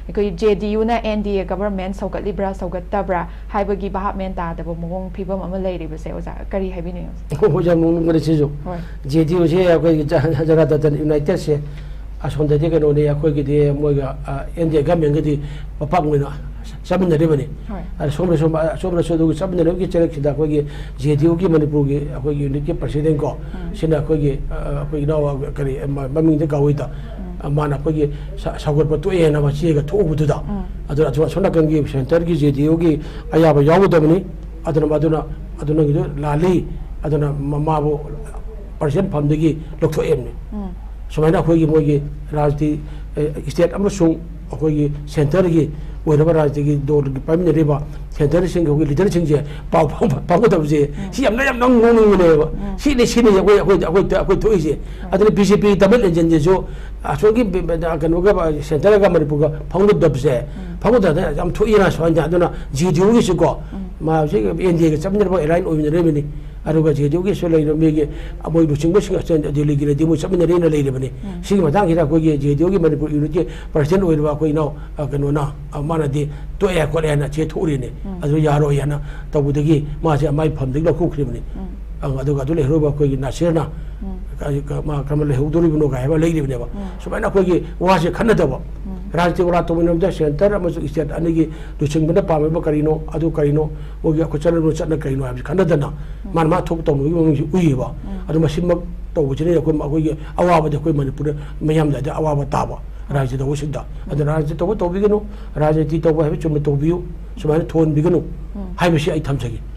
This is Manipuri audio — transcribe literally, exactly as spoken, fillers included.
ꯑꯩꯈꯣꯏ ꯖꯦ ꯗꯤ ꯌꯨꯅ ꯑꯦꯟ ꯗꯤ ꯑꯦ ꯒꯚꯔꯟꯃꯦꯟ ꯁꯧꯒꯠꯂꯤꯕ꯭ꯔꯥ ꯁꯧꯒꯠꯇꯕ꯭ꯔꯥ ꯍꯥꯏꯕꯒꯤ ꯚꯥꯕ ꯃꯦꯟ ꯇꯥꯗꯕ ꯃꯑꯣꯡ ꯐꯤꯕꯝ ꯑꯃ ꯂꯩꯔꯤꯕꯁꯦ ꯑꯣꯖꯥ ꯀꯔꯤ ꯍꯥꯏꯕꯤꯅꯤꯡꯉꯤ? ꯍꯣꯏ, ꯌꯥꯝ ꯅꯣꯛꯅꯤꯡꯕꯅꯦ ꯁꯤꯁꯨ꯫ ꯍꯣꯏ꯫ ꯖꯦ ꯗꯤ ꯌꯨꯁꯦ ꯑꯩꯈꯣꯏꯒꯤ ꯖ- ꯖꯅꯇꯥ ꯗꯜ ꯌꯨꯅꯥꯏꯇꯦꯗꯁꯦ ꯑꯁꯣꯝꯗꯗꯤ ꯀꯩꯅꯣꯅꯤ, ꯑꯩꯈꯣꯏꯒꯤꯗꯤ ꯃꯣꯏꯒ ꯑꯦꯟ ꯗꯤ ꯑꯦ ꯒꯚꯔꯟꯃꯦꯟꯒꯗꯤ ꯃꯄꯥꯛ ꯑꯣꯏꯅ ꯆꯠꯃꯤꯟꯅꯔꯤꯕꯅꯤ꯫ ꯍꯣꯏ꯫ ꯑꯗ ꯁꯣꯝꯗꯁꯨ ꯁꯣꯝꯗꯁꯨ ꯑꯗꯨꯒꯤ ꯆꯠꯃꯤꯟꯅꯔꯤꯕꯒꯤ ꯆꯔꯛꯁꯤꯗ ꯑꯩꯈꯣꯏꯒꯤ ꯖꯦ ꯗꯤ ꯌꯨꯒꯤ ꯃꯅꯤꯄꯨꯔꯒꯤ ꯑꯩꯈꯣꯏꯒꯤ ꯌꯨꯅꯤꯠꯀꯤ ꯄ꯭ꯔꯁꯤꯗꯦꯟ ꯀꯣ, ꯁꯤꯅ ꯑꯩꯈꯣꯏꯒꯤ ꯑ, ꯑꯩꯈꯣꯏ ꯏꯅꯥꯎ ꯀꯔꯤ ꯃ- ꯃꯃꯤꯡꯗꯤ ꯀꯥꯎꯏꯗ, ꯑ, ꯃꯥꯅ ꯑꯩꯈꯣꯏꯒꯤ ꯁ- ꯁꯧꯒꯠꯄ ꯇꯣꯛꯑꯦꯅ ꯑꯃ ꯆꯦꯒ ꯊꯣꯛꯎꯕꯗꯨꯗ, ꯑꯗꯨꯅ ꯑꯁꯣꯝ ꯅꯥꯀꯟꯒꯤ ꯁꯦꯟꯇꯔꯒꯤ ꯖꯦ ꯗꯤ ꯌꯨꯒꯤ ꯑꯌꯥꯕ ꯌꯥꯎꯒꯗꯕꯅꯤ꯫ ꯑꯗꯨꯅ ꯃꯗꯨꯅ ꯑꯗꯨꯅ ꯅꯪꯒꯤꯗꯣ ꯂꯥꯜꯂꯤ, ꯑꯗꯨꯅ ꯃ- ꯃꯥꯕꯨ ꯄ꯭ꯔꯁꯤꯗꯦꯟ ꯐꯝꯗꯒꯤ ꯂꯧꯊꯣꯛꯑꯦꯕꯅꯤ꯫ ꯁꯨꯃꯥꯏꯅ ꯑꯩꯈꯣꯏꯒꯤ ꯃꯣꯏꯒꯤ ꯔꯥꯖꯅꯤꯇꯤ, ꯑꯦ, ꯁ꯭ꯇꯦꯠ ꯑꯃꯁꯨꯡ ꯑꯩꯈꯣꯏꯒꯤ ꯁꯦꯟꯇꯔꯒꯤ ꯑꯣꯏꯔꯕ ꯔꯥꯖꯅꯤꯇꯤꯒꯤ ꯗꯣꯜꯒꯤ ꯄꯥꯏꯃꯤꯟꯅꯔꯤꯕ ꯁꯦꯟꯇꯔꯁꯤꯡꯒꯤ ꯑꯩꯈꯣꯏꯒꯤ ꯂꯤꯗꯔꯁꯤꯡꯁꯦ ꯄꯥꯎ ꯐꯥꯎ- ꯐꯥꯎꯒꯗꯕꯁꯦ ꯁꯤ ꯌꯥꯝꯅ ꯌꯥꯝꯅ ꯅꯣꯛꯅꯤꯡꯕꯅꯦꯕ꯫ ꯁꯤꯅꯤ ꯁꯤꯅꯤ ꯑꯩꯈꯣꯏ ꯑꯩꯈꯣꯏ ꯑꯩꯈꯣꯏ ꯑꯩꯈꯣꯏ ꯊꯣꯛꯏꯁꯦ꯫ ꯑꯗꯨꯅ ꯕꯤ ꯖꯦ ꯄꯤ ꯗꯕꯜ ꯏꯟꯖꯤꯟꯁꯤꯁꯨ ꯑꯁꯣꯝꯒꯤ ꯕ- ꯕ- ꯀꯩꯅꯣꯒ ꯁꯦꯟꯇꯔꯒ ꯃꯅꯤꯄꯨꯔꯒ ꯐꯥꯎꯒꯗꯕꯁꯦ, ꯐꯥꯎꯒꯗꯕꯗ ꯌꯥꯝ ꯊꯣꯛꯏꯅ ꯁꯨꯃꯥꯏꯅ꯫ ꯑꯗꯨꯅ ꯖꯦ ꯗꯤ ꯌꯨꯒꯤꯁꯨꯀꯣ, ꯃꯥ ꯍꯧꯖꯤꯛ ꯑꯦꯟ ꯗꯤ ꯑꯦꯒ ꯆꯠꯃꯤꯟꯅꯔꯕ ꯑꯦꯂꯥꯏꯟ ꯑꯣꯏꯃꯤꯟꯅꯔꯤꯕꯅꯤ꯫ ꯑꯗꯨꯒ ꯖꯦ ꯗꯤ ꯌꯨꯒꯤꯁꯨ ꯂꯩꯔꯤꯕ ꯃꯤꯒꯤ ꯃꯣꯏ ꯂꯨꯆꯤꯡꯕꯁꯤꯡ ꯑꯁꯤ ꯗꯦꯜꯂꯤꯒꯤꯗꯗꯤ ꯃꯣꯏ ꯆꯠꯃꯤꯟꯅꯔꯦꯅ ꯂꯩꯔꯤꯕꯅꯤ꯫ ꯁꯤꯒꯤ ꯃꯇꯥꯡꯁꯤꯗ ꯑꯩꯈꯣꯏꯒꯤ ꯖꯦ ꯗꯤ ꯌꯨꯒꯤ ꯃꯅꯤꯄꯨꯔ ꯌꯨꯅꯤꯠꯀꯤ ꯄ꯭ꯔꯁꯤꯗꯦꯟ ꯑꯣꯏꯔꯤꯕ ꯑꯩꯈꯣꯏ ꯏꯅꯥꯎ, ꯑ, ꯀꯩꯅꯣꯅ, ꯑ, ꯃꯥꯅꯗꯤ ꯇꯣꯛꯑꯦ ꯈꯣꯠꯂꯦ ꯍꯥꯏꯅ ꯆꯦ ꯊꯣꯛꯎꯔꯤꯅꯦ꯫ ꯑꯗꯨ ꯌꯥꯔꯣꯏ ꯍꯥꯏꯅ ꯇꯧꯕꯗꯒꯤ ꯃꯥꯁꯦ ꯃꯥꯏ ꯐꯝꯗꯒꯤ ꯂꯧꯊꯣꯛꯈ꯭ꯔꯤꯕꯅꯤ꯫ ꯑꯪ, ꯑꯗꯨꯒ ꯑꯗꯨ ꯂꯩꯍꯧꯔꯤꯕ ꯑꯩꯈꯣꯏꯒꯤ ꯅꯥꯁꯤꯔꯅ ꯀ- ꯀ- ꯃꯥ ꯀꯔꯝꯕ ꯂꯩꯍꯧꯗꯣꯔꯤꯕꯅꯣ ꯀꯥꯏ ꯍꯥꯏꯕ ꯂꯩꯔꯤꯕꯅꯦꯕ꯫ ꯁꯨꯃꯥꯏꯅ ꯑꯩꯈꯣꯏꯒꯤ ꯋꯥꯁꯦ ꯈꯟꯅꯗꯕ, ꯔꯥꯖꯅꯤꯇꯤ ꯋꯥ ꯇꯧꯃꯤꯟꯅꯕꯗ ꯁꯦꯟꯇꯔ ꯑꯃꯁꯨꯡ ꯁ꯭ꯇꯦꯠ ꯑꯅꯤꯒꯤ ꯂꯨꯆꯤꯡꯕꯅ ꯄꯥꯝꯃꯤꯕ ꯀꯔꯤꯅꯣ, ꯑꯗꯨ ꯀꯔꯤꯅꯣ, ꯃꯣꯏꯒꯤ ꯑꯩꯈꯣꯏ ꯆꯠꯅꯔꯤꯕ ꯆꯠꯅ ꯀꯔꯤꯅꯣ ꯍꯥꯏꯕꯁꯤ ꯈꯟꯅꯗꯅ ꯃꯥꯅ ꯃꯥ ꯊꯣꯛꯄ ꯇꯧꯅꯕꯒꯤ ꯃꯑꯣꯡꯁꯤ ꯎꯏꯌꯦꯕ꯫ ꯑꯗꯨ ꯃꯁꯤꯃꯛ ꯇꯧꯕꯁꯤꯅ ꯑꯩꯈꯣꯏ ꯑꯩꯈꯣꯏꯒꯤ ꯑꯋꯥꯕꯗꯤ ꯑꯩꯈꯣꯏ ꯃꯅꯤꯄꯨꯔꯗ ꯃꯤꯌꯥꯝꯗ ꯑꯗꯤ ꯑꯋꯥꯕ ꯇꯥꯕ ꯔꯥꯖꯅꯤꯇꯤ ꯇꯧꯕꯁꯤꯡꯗ꯫ ꯑꯗꯨ ꯔꯥꯖꯅꯤꯇꯤ ꯇꯧꯕ ꯇꯧꯕꯤꯒꯅꯨ, ꯔꯥꯖꯅꯤꯇꯤ ꯇꯧꯕ ꯍꯥꯏꯕ ꯆꯨꯝꯅ ꯇꯧꯕꯤꯌꯨ, ꯁꯨꯃꯥꯏꯅ ꯊꯣꯟꯕꯤꯒꯅꯨ ꯍꯥꯏꯕꯁꯤ ꯑꯩ ꯊꯝꯖꯒꯦ꯫